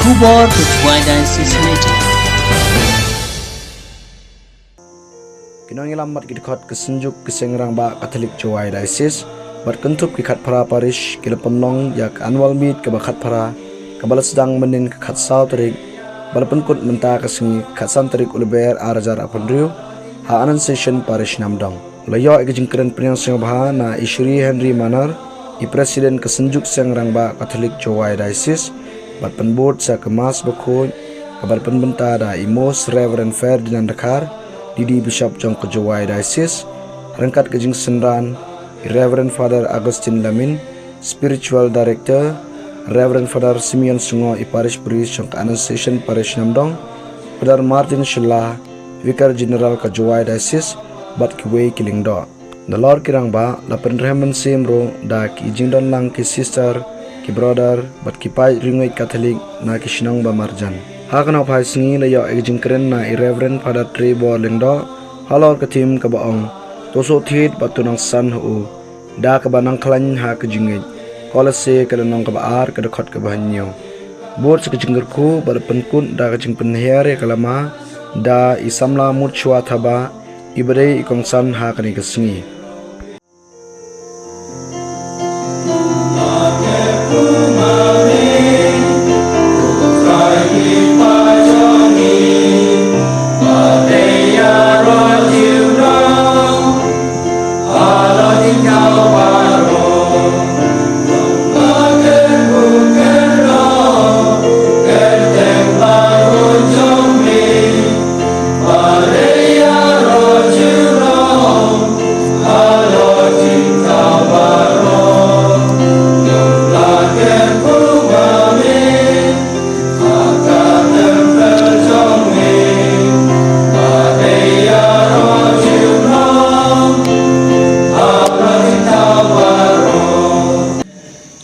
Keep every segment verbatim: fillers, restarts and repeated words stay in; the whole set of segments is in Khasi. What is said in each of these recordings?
Khubor ka Jowai Diocese Media. Ki nongïalam bad ki dkhot ka Synjuk ki Seng Rangbah Katholik Jowai Diocese bad kynthup ki khatphra parish ki la pynlong ïa ka annual meet kaba khatphra, kaba la sdang mynnin ka khatsaw tarik, ba la pynkut mynta ka sngi khatsan tarik u Lber ar hajar arphew hynriew, ha Annunciation Parish Namdong. La ïoh ïa ka jingkren pynïaid sngewbha na i Shri Henry Manar, i President ka Synjuk Seng Rangbah Katholik Jowai Diocese, bad pynbud sa ka Mass bakhuid, kaba la pynbynta da i Most Reverend Ferdinand Dkhar, D D Bishop jong ka Jowai Diocese, ryngkat ka jingsynran i Reverend Father Augustine Lamin, Spiritual Director, Reverend Father Simeon Sungo, i Parish Priest jong ka Annunciation Parish Namdong, Father Martin Shylla, Vicar General ka Jowai Diocese, bad kiwei ki lyngdoh. Nalor ki rangbah, la pynrhem mynsiem ruh da ki jingdon lang ki sister, ki brother, bad ki paid riewngeit Katholik na ki shnong ba marjan. Ha kane ka phai sngi la ïoh ïa ka jingkren na i Reverend Father Trevor Lyngdoh, halor ka theme kaba ong, To suk thied bad to nang san ha u. Da kaba nang khlaiñ ha ka jingngeit. Kolose ka lynnong kaba ar ka dkhot kaba hynñiew. Bud sa ka jingkyrkhu bad pynkut da ka jingpynhiar ïa ka lama da i samla Mutshwa Thabah, iba dei i kongsan ha kane ka sngi.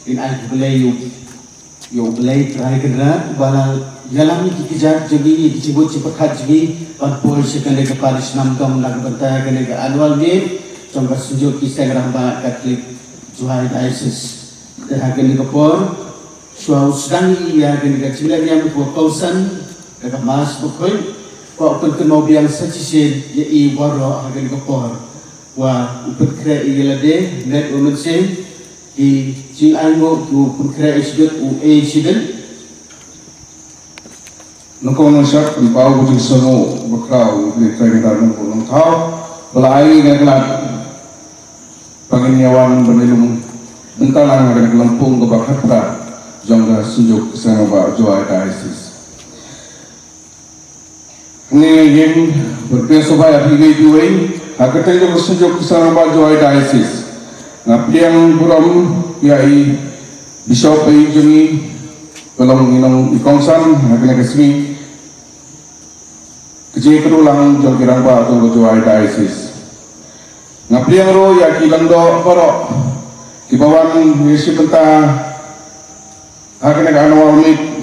Ngin ai khublei ïa u, ïa u Blei Trai Kynrad, ba la ïalam ïa ki kjat jong ngi, ïa ki jingmut jingpyrkhat jong ngi, ban poi sha kane ka parish Namdong na ka bynta kane ka annual meet jong ka Synjuk ki Seng Rangbah Katholik Jowai Diocese. Te ha kane ka por, shuwa u sdang ïa kane ka jingleh niam kaba kongsan da ka Mass bakhuid, kwah u pynkynmaw biang sa shisien ïa i baroh ha kane ka por. Wa u pynkhreh ïa lade, met u mynsiem, ki jingainguh ki u pynkhreh ïa shibit, u ei shibit. Nyngkong nyngshap pynpaw ka jingsngewnguh bakhraw ïa U Blei Trai Kynrad Nongbuh Nongthaw ba la ai ïa ka lad ba ngin ïa wan ban ïalum bynta lang ha kane ka lympung kaba khatphra jong ka Synjuk ki Seng Rangbah Jowai Diocese. Hangne ïa ngin pyrkhat sngewbha ïa phi kiwei kiwei ha ka kyrteng jong ka Synjuk ki Seng Rangbah Jowai Diocese. Nga pdiang burom ïa i Bishop, i jong ngi, ba long i nong, i kongsan ha kane ka sngi ka jingïakynduh lang jong ki rangbah jong ka Jowai Diocese. Nga pdiang ruh ïa ki lyngdoh baroh kiba wan ïashim bynta ha kane ka annual meet.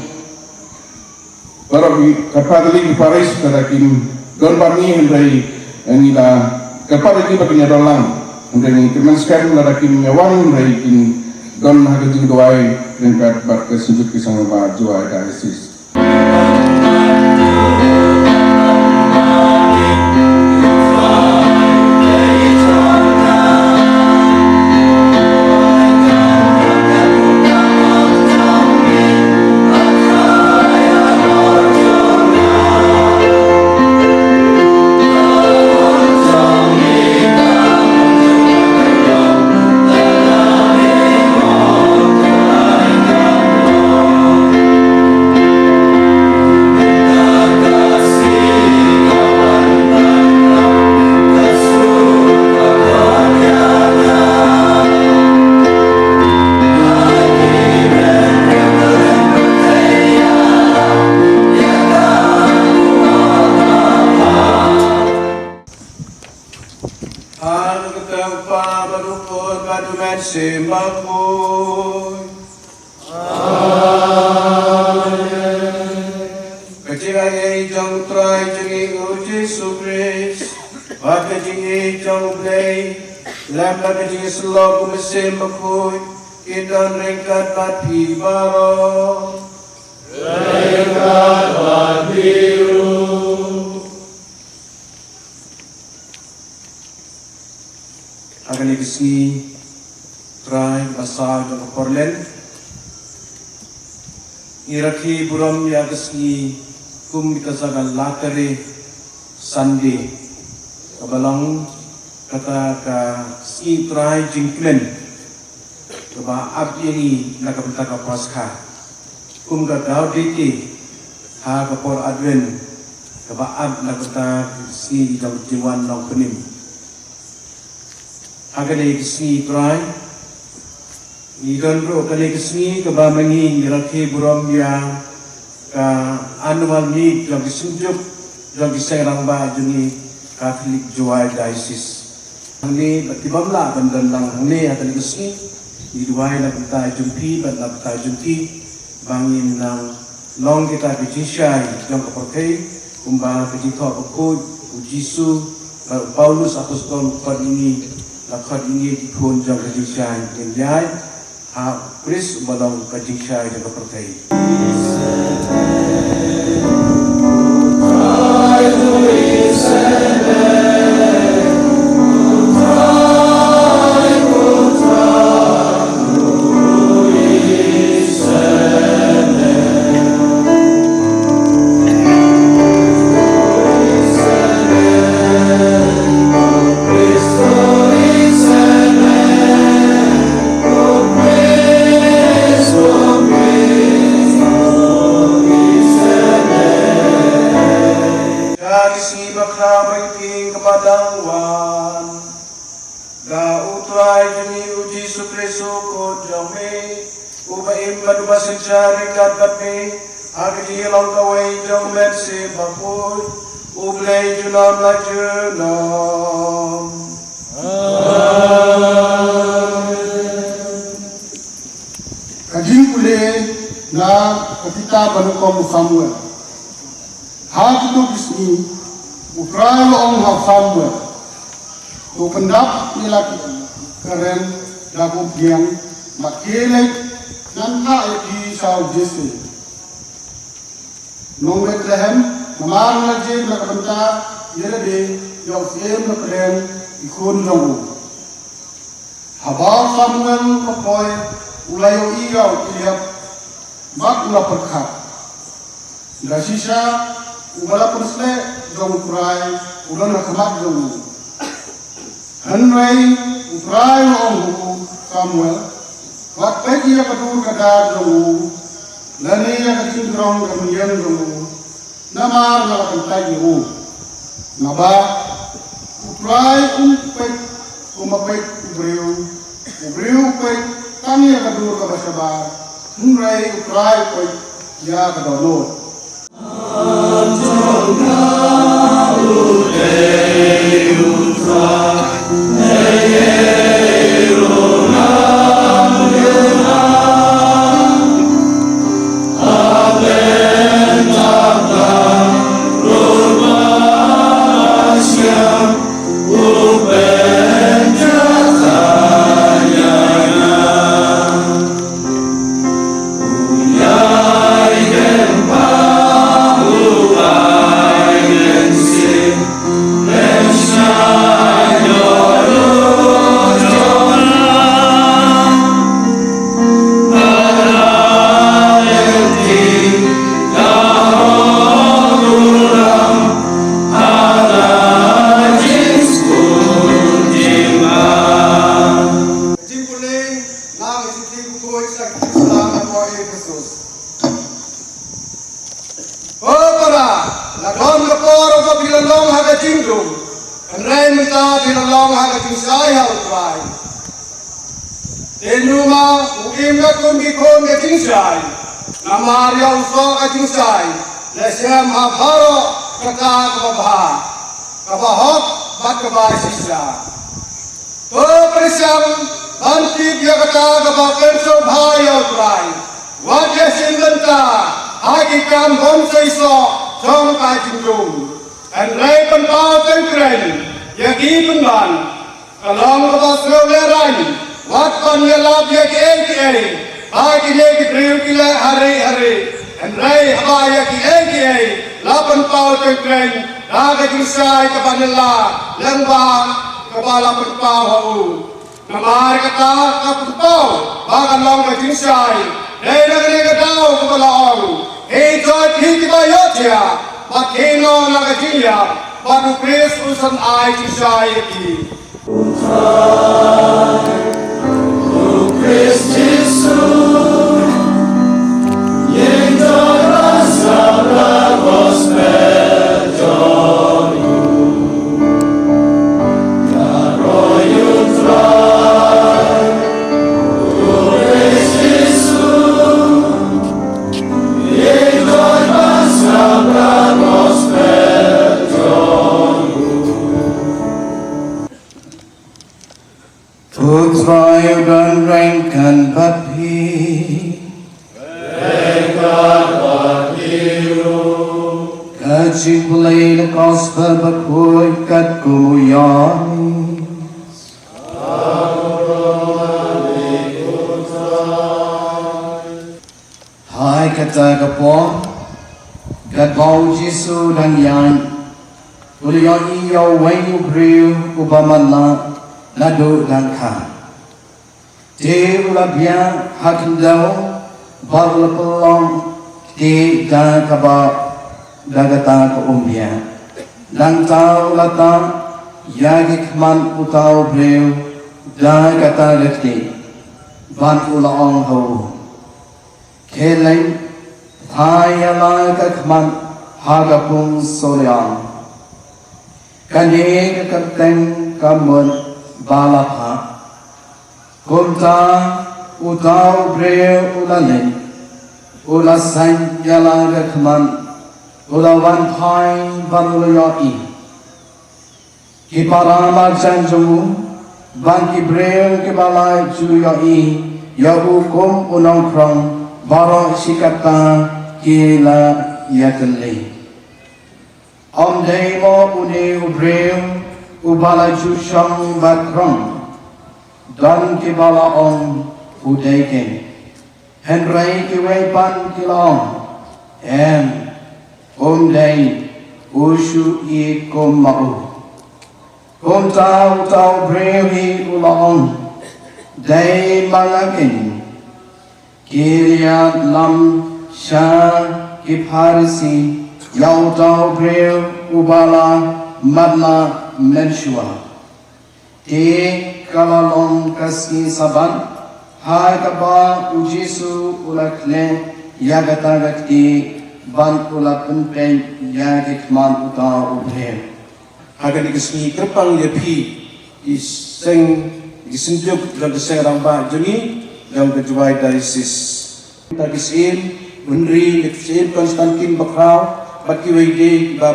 Baroh ki, kyrpad ïa ki parish lada kim don bad ngi, hynrei ngi la kyrpad ïa ki ba kin ïadon lang, hynrei ngi kyrmen skhem lada kim ïa wan, hynrei kin don ha ka jingduwai ryngkat bad ka Synjuk ki Seng Rangbah Jowai Diocese. Ha ka kyrteng u Kpa bad u Khun bad u Mynsiem Bakhuid. Amen. Ka jingaiei jong u Trai jong ngi u Jisu Khrist, bad ka jingïeit jong u Blei, lem bad ka jingïasyllok u Mynsiem Bakhuid, kin don ryngkat bad phi baroh. Ha kane ka sngi Trai ba saw jong ka por lent, ngi rakhe burom ïa ka sngi kum ka jaka latter Sunday, kaba long kata ka sngi Trai jingkmen, kaba ap ïa ngi na ka bynta ka Paskha, kum ka Gaudete ha ka por Advent, kaba ap na ka bynta ka sngi jong ka jingwan nongpynim. Ha kane ka sngi Trai, ngi don ruh kane ka sngi kaba ma ngi ngi rakhe burom ïa ka annual meet jong ki seng juk jong ki seng rangbah jong ngi Catholic Jowai Diocese. Hangne bad ki bym lah ban don lang hangne ha kane ka sngi, ngi duwai na ka bynta jong phi bad na ka bynta jong ki, ba ngin nang long kita ki jingshai jong ka pyrthei, kumba ka jingthoh bakhuid u Jisu bad u Paulus Apostol u khot ïa ngi, la khot ïa ngi ki khun jong ka jingshai, ngin ïaid ha u Khrist uba long ka jingshai jong ka pyrthei. Ka ki sngi bakla ba ïing ka ba dang wan. Da u Trai jong ngi u Jisu Khrist u Khun jong me, uba im bad uba synshar ryngkat bad me ha ka jinglong kawei jong U Mynsiem Bakhuid, U Blei junom la junom. Amen. Ka jingpule na ka kitab ba nyngkong u Samuel. Ha kito ki sngi, u Trai u la ong ha u Samuel, to pyndap ïa la ki kren da ka updiang, bad khie leit nangta ïa ki sha u Jesse nong Bethlehem, namar nga la jied na ka bynta ïa lade ïa u syiem na pdeng ki khun jong u. Haba u Samuel u la poi, u la ïohi ïa u Eliab bad u la pyrkhat, da shisha uba la pynsleh jong u Trai u don ha khmat jong u. Hynrei u Trai u la ong ha u Samuel, wat peit ïa ka dur ka dar jong u lane ïa ka jingjrong ka mynsiem jong u, namar nga la kyntait ïa u. Naba u Trai um peit kumba peit u briew, u briew u peit tang ïa ka dur kaba shabar, hynrei u Trai u peit ïa ka dohnud. Jingpule na ka shithi bakhuid sha ki Khristan hapoh Ephesus. Ko para, la don ka por ba phi la long ha ka jingdum, hynrei mynta phi la long ha ka jingshai ha u Trai. Te numa u im katkum ki khun ka jingshai, namar ïa u soh ka jingshai la shem ha baroh kata kaba bha, kaba hok bad kaba shisha. To pyrshang ban tip ïa kata kaba pynsngewbha ïa u Trai. Wat ïa shim bynta ha ki kam bym seisoh jong ka jingdum. Hynrei pynpaw teng kren ïa ki pynban. Ka long kaba sngewlehraiñ wat ban ïalap ïa kiei kiei ba kine ki briew ki leh ha ri ha ri. Hynrei haba ïa kiei kiei la pynpaw teng teng da ka jingshai kaba nylla lyngba kaba la pynpaw ha u. Namar kata ka pynpaw ba ka long ka jingshai. Dei na kane ka daw kaba la ong, hei joit hi kiba ïohthiah, bad hei noh na ka jingïap, bad u Khrist un san ai jingshai ïa ki. U Trai u don ryngkat bad phi. Ka jingpule na Gospel bakhuid katkum u Ïoannis. Ha kata ka por, katba u Jisu u dang ïaid, u la ïohi ïa uwei u briew uba matlah naduh dang kha. Te u la biang ha khyndew bad u la pynlong ktieh da kaba, da kata ka umbiang. Nangta u la tap ïa ki khmat uta u briew da kata ka ktieh, bad u la ong ha u, Khyllem, phai ïa la ka khmat ha ka pung suliang. Kane ka kyrteng ka mut ba la phah. Kumta uta u briew u la leit, u la sait ïa la ka khmat, u la wan phai bad u la ïohi. Ki para marjan jong u bad ki briew kiba la ju ïohi ïa u kum u nongkhrong, baroh shi katta ki la ïakynduh. Ym dei mo une u briew uba la ju shong bad khrong? Don kiba la ong, u dei keiñ. Hynrei kiwei pat ki la ong, em, um dei, u shu i kum ma u. Kumta uta u briew hi u la ong, dei ma nga keiñ. Ki la ïalam sha ki Pharisi ïa uta u briew uba la matlah mynshuwa. Te ka la long ka sngi Sabbath, ha kaba u Jisu u la khleh ïa kata ka ktieh, bad u la pynpeit ïa ki khmat uta u briew. Ha kane ka sngi kyrpang ïa phi, ki seng, ki synjuk jong ka seng rangbah jong ngi, jong ka Jowai Diocese. Kita ki syiem, u Henry, kita ki syiem Constantine bakhraw, bad kiwei de ba,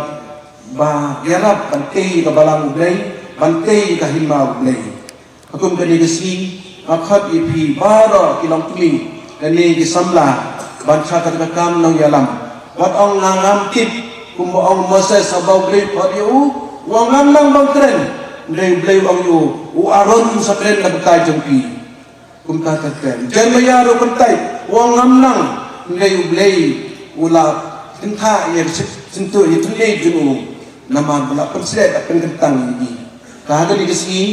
ba ïarap ban tei ka balang U Blei, ban tei ka hima U Blei. Ha kum kane ka sngi, nga khot ïa phi baroh ki longkmie, kane ki samla, ban sha kata ka kam nongïalam. Wat ong nga ngam tip, kumba ong Moses haba U Blei u khot ïa u, u ong ngam nang ban kren, hynrei U Blei u ong ïa u, u Aaron sa kren na ka bynta jong phi. Kumta ka kren. Jeremiah ruh kumta, u ong ngam nang, hynrei U Blei u la kynthah ïa ka shyntur ïa ka tynrai jong u. Namar ba la pynshlur, la pynkyntang ïa ngi. Ka ha kane ka sngi,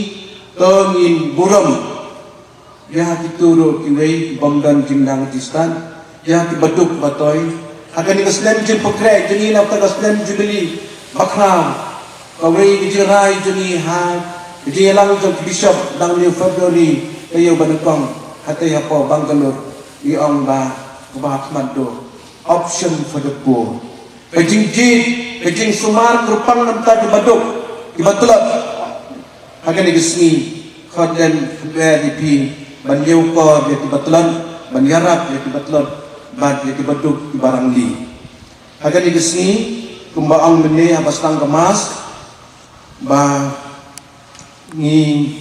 to ngin burom ïa kito ruh kiwei ki bym don jingnang jingstad, ïa ki baduk batoi. Ha kane ka snem jingpynkhreh jong ngi na ka bynta ka snem Jubili bakhraw. Kawei ka jingrai jong ngi ha ka jingïalang jong ki bishop, dang hynñiew February ka ïew ba nyngkong, hangtei hapoh Bangalore, ngi ong ba kaba khmat duh, option for the poor. Ka jingjied, ka jingsumar kyrpang na ka bynta ki baduk, ki batlot. Ha kane ka sngi, khot lem, khot lem ïa phi ban ïew kor ïa ki batlot, ban ïarap ïa ki batlot, bad ïa ki baduk, ki barangli. Ha kane ka sngi, kumba ong mynne haba sdang ka Mass, ba ngi,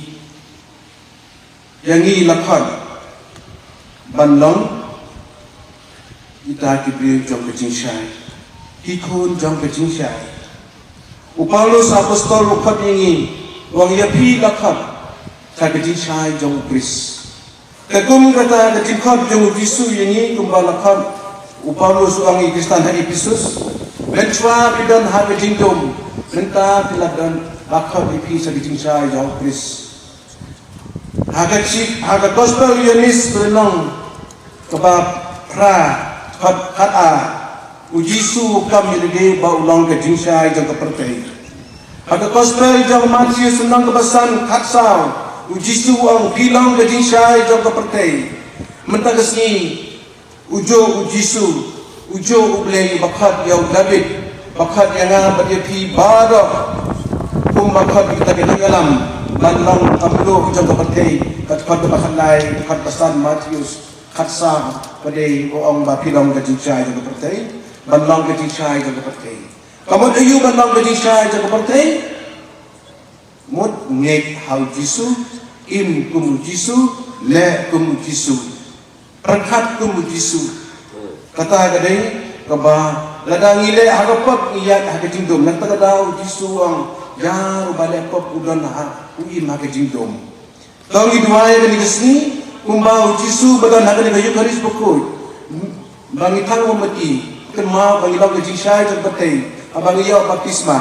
ïa ngi la khot ban long kita ki briew jong ka jingshai, ki khun jong ka jingshai. U Paulus apostol u khot ïa ngi, u ong ïa phi la khot sha ka jingshai jong u Khrist. Te kum kata ka jingkhot jong u Jisu ïa ngi kumba la khot U Paulus u ong ïa ki Khristan ha Ephesus, mynshuwa phi don ha ka jingdum, mynta phi la don ba khot ïa phi sha ka jingshai jong u Khrist. Ha ka chi, ha ka gospel u Ïoannis lynnong kaba phra, khat, khat a, u Jisu u kam ïa lade ba u long ka jingshai jong ka pyrthei. Ha ka gospel jong u Mathaios lynnong kaba san, khat saw, u Jisu u ong phi long ka jingshai jong ka pyrthei. Mynta ka sngi, u juh u Jisu, u juh u Blei ba khot ïa u David, ba khot ïa nga bad ïa phi baroh. Kumba khot ïa kita ki nongïalam ban long ka mluh jong ka pyrthei, ka dkhot kaba khatlai, dkhot ba san Mathaios khat saw, ba dei u ong ba phi long ka jingshai jong ka pyrthei, ban long ka jingshai jong ka pyrthei. Ka mut aïu ban long ka jingshai jong ka pyrthei? Mut ngeit ha u Jisu, im kum u Jisu, leh kum u Jisu, pyrkhat kum u Jisu. Kata ka dei kaba lada ngi leh ha ka pop ngi ïaid ha ka jingdum. Nangta ka daw u Jisu u ong, ïa uba leh pop u don ha, u im ha ka jingdum. To ngi duwai kane ka sngi kumba u Jisu ba don ha kane ka Eukharist bakhuid. Ba ngi thang mombati, kynmaw ba ngi long ka jingshai jong ka pyrthei haba ngi ïoh baptisma,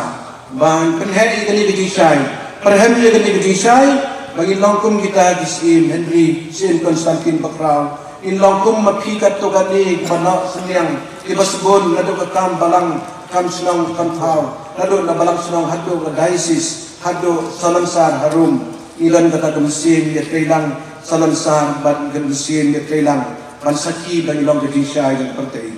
ban pynheh ïa kane ka jingshai, pyrhem ïa kane ka jingshai, ba ngin long kum kita ki syiem Henry, syiem Constantine bakhraw. Ngin long kum ma phi katto katne kiba noh synñiang, kiba sbun naduh ka kam balang, kam shnong, kam thaw, naduh na balang shnong haduh ka diocese, haduh salonsar harum. Ngi don kata ka mynsiem ïatreilang, salonsar bad ka mynsiem ïatreilang, ban sakhi ba ngi long ka jingshai jong ka pyrthei.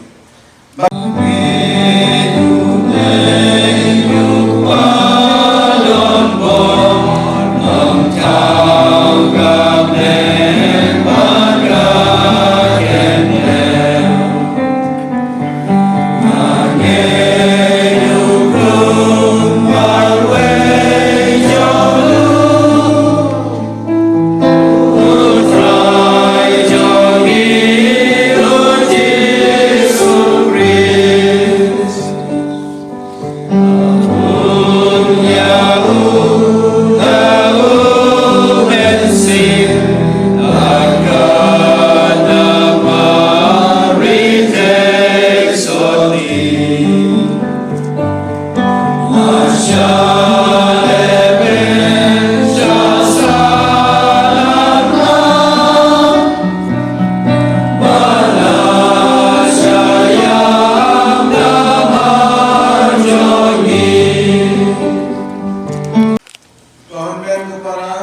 Ko hynmen ko para,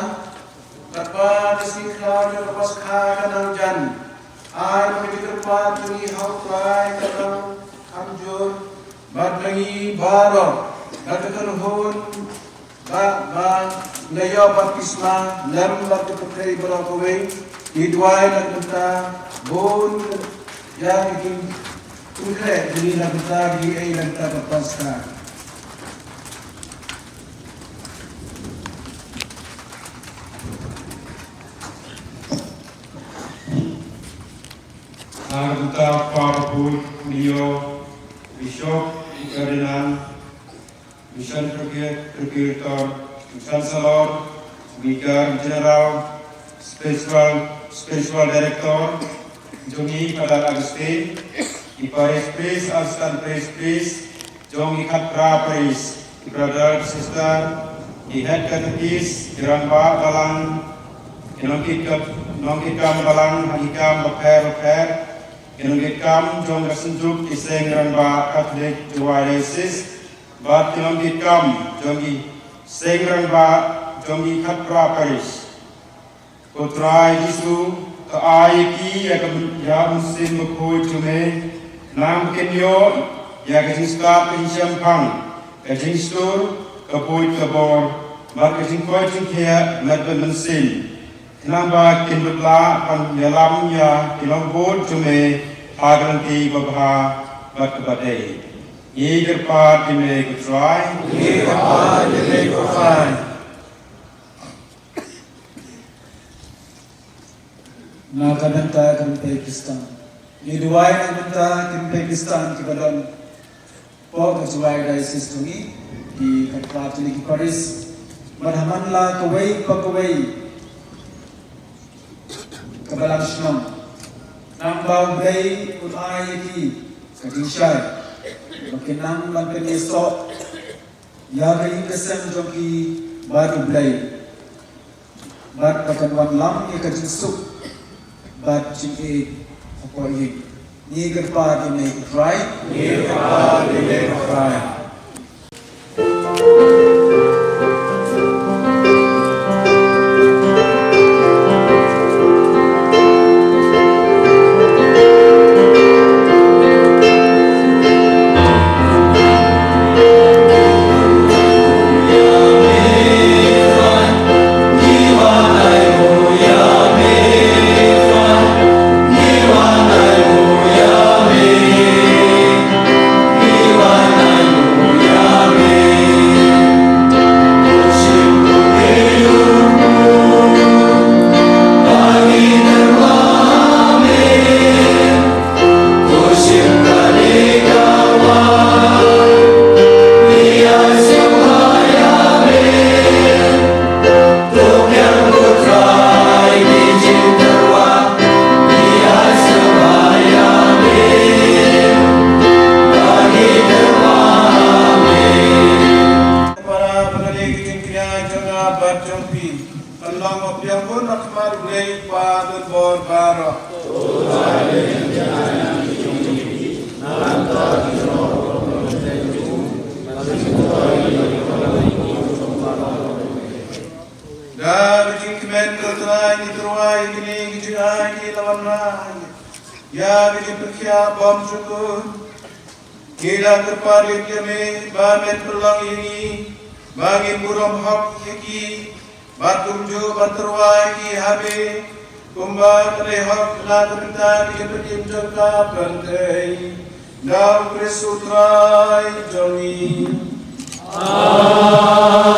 katba ka sngi khraw jong ka Paskha ka nang jan, ai ba ka jingkyrpad jong ngi ha U Trai ka nang kham jur, bad ba ngi baroh, bad ka kynhun, ba, ba, nga ïoh baptisma lem bad ka pyrthei baroh kawei, ngi duwai na ka bynta bun ïa ki jingkhreh jong ngi, na ka bynta ki ei, na ka bynta ka Paskha. Na ka bynta u Papa Pope, Mayor, Bishop, Cardinal, Mission Procurator, Chancellor, Vicar General, Spiritual, Spiritual Director jong ngi Father Augustine, ki Parish Priest, Assistant Parish Priest jong ki khatphra Parish, ki Brother, Sister, ki Head Catechist, ki Rangbah Balang, ki nongkit, nongkitkam Balang ha ki kam bapher bapher, ki nongkitkam jong ka Synjuk ki Seng Rangbah Katholik jong ka Diocese, bad ki nongkitkam jong ki Seng Rangbah jong ki khatphra Parish. Ko Trai Jisu, to ai ïa ki ïa ka myn-, ïa u Mynsiem Bakhuid jong me, khnang ba kin ïoh ïa ka jingstad ka jingshemphang, ka jingstur, ka buit ka bor, bad ka jingkoit jingkhiah met bad mynsiem. Khnang ba kin bud lah ban ïalam ïa ki nongbud jong me ha ka lynti babha bad kaba dei. Ngi kyrpad ïa me ko Trai. Ngi kyrpad ïa me ko Trai. Na ka bynta ki kynthei Khristan. Ngi duwai na ka bynta ki kynthei Khristan kiba don hapoh ka Jowai Diocese jong ngi, ki khatphra tylli ki parish. Bad ha man la kawei pa kawei ka balang shnong. Nang ba U Blei un ai ïa ki ka jingshai ba kin nang ban pynïasoh ïa ka ïing ka sem jong ki bad U Blei, bad ba kan wanlam ïa ka jingsuk bad jingïeit hapoh ïing. Ngi kyrpad ïa me ko Trai. Ngi kyrpad ïa me ko Trai. Para ba kane ka jingkñia jong nga bad jong phi kan long ba pdiang bun ha khmat U Blei Kpa donbor baroh. Da ka jingkmen ko Trai ngi tyrwa ïa kine ki jingai ki la wanrah ïa ka jingpyrkhiah bymjukut. Ngi la kyrpad ïa me ba men pynlong ïa ngi ba ngin burom hok ïa ki bad kumjuh ban tyrwa ïa ki ha me kumba ka dei hok na ka bynta ka jingpynim jong ka pyrthei. Da U Khrist U Trai jong ngi. Amen.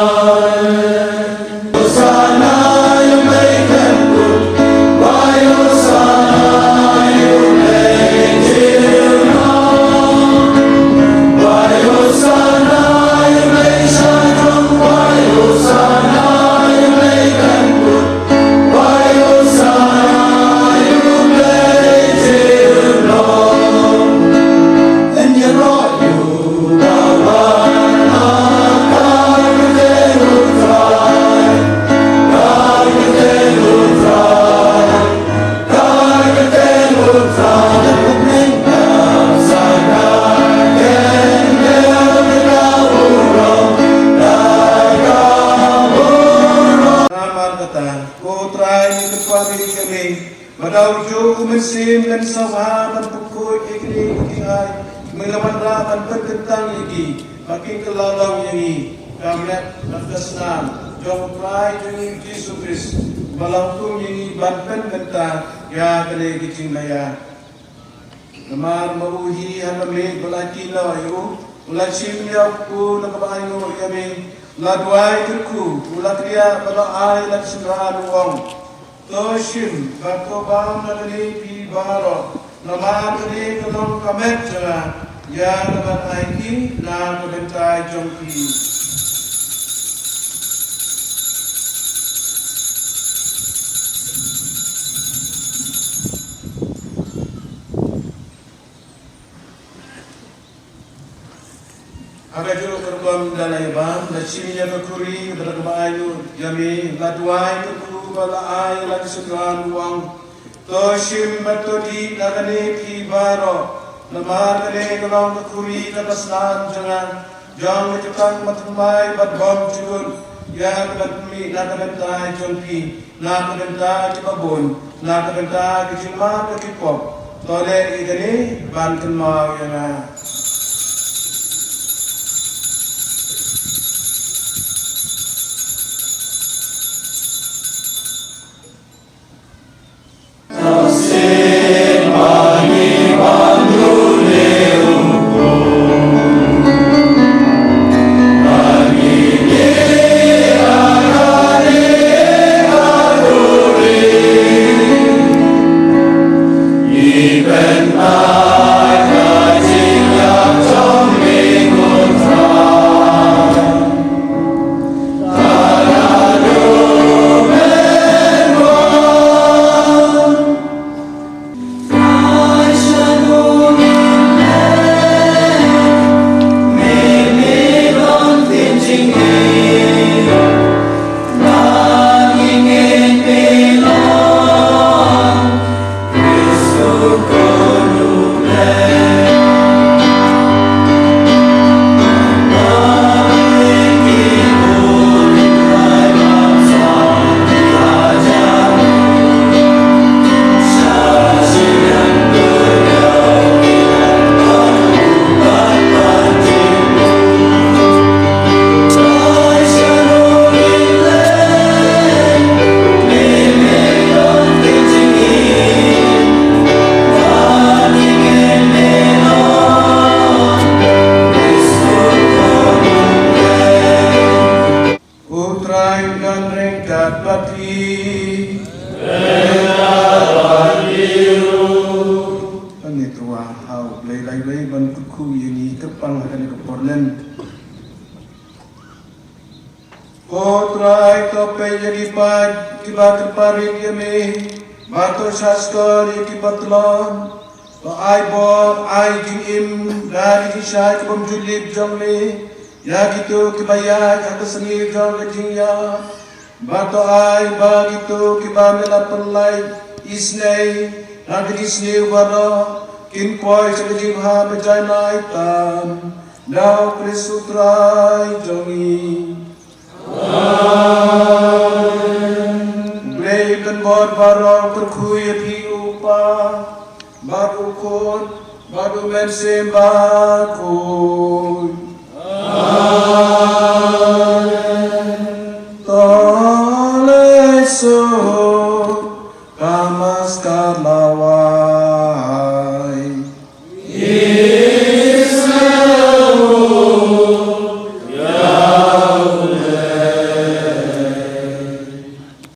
Namar kata, ko Trai, ngi kyrpad ïa me, ba da u juh u Mynsiem kan sngewbha ban pynkhuid ïa kine ki jingai me la wanrah ban pynkyntang ïa ki, ba kin kylla long ïa ngi ka met bad ka snam jong U Trai jong ngi Jisu Khrist, ba la hukum ïa ngi ban pynbynta ïa kane ka jingmaya. Namar ma u hi ha ka miej ba la kynnoh ïa u, u la shim ïa u kpu na kaba ainguh ïa me, la duwai kyrkhu, u la kdiah bad la ai la ka synran, u ong: To shim bad to bam na kane phi baroh, namar kane ka long ka met jong nga, ïa kaban ai ki na ka bynta jong phi. Ha kajuh ka rukom da la ïa bam, la shim ïa ka khuri bad da kaba ainguh ïa me, la duwai kyrkhu bad la ai la ka synran, u ong: To shim bad to dih na kane phi baroh, namar kane ka long ka khuri kaba snam jong nga, jong ka jutang bathymmai bad bymjukut, ïa kaban pynmih na ka bynta jong phi, na ka bynta kiba bun, na ka bynta ka jingmap ka jingpop. To leh ïa kane ban kynmaw ïa nga. Kiba, kiba kyrpad ïa me, bad to shahshkor ïa ki batlot. To ai bor, ai jingim da ki jingshai ki bym ju lip jong me ïa kito kiba ïaid ha ka sngi jong ka jingïap. Bad to ai ba kito kiba me la pynlait isynei ha ka jingsniew baroh kin poi sha ka jingbha ba janai tam. Da U Khrist U Trai jong ngi. Blei u kynbor baroh u kyrkhu ïa phi, u Kpa bad u Khun bad u Mynsiem Bakhuid. Amen. To leit suk ka Maskad Lawan.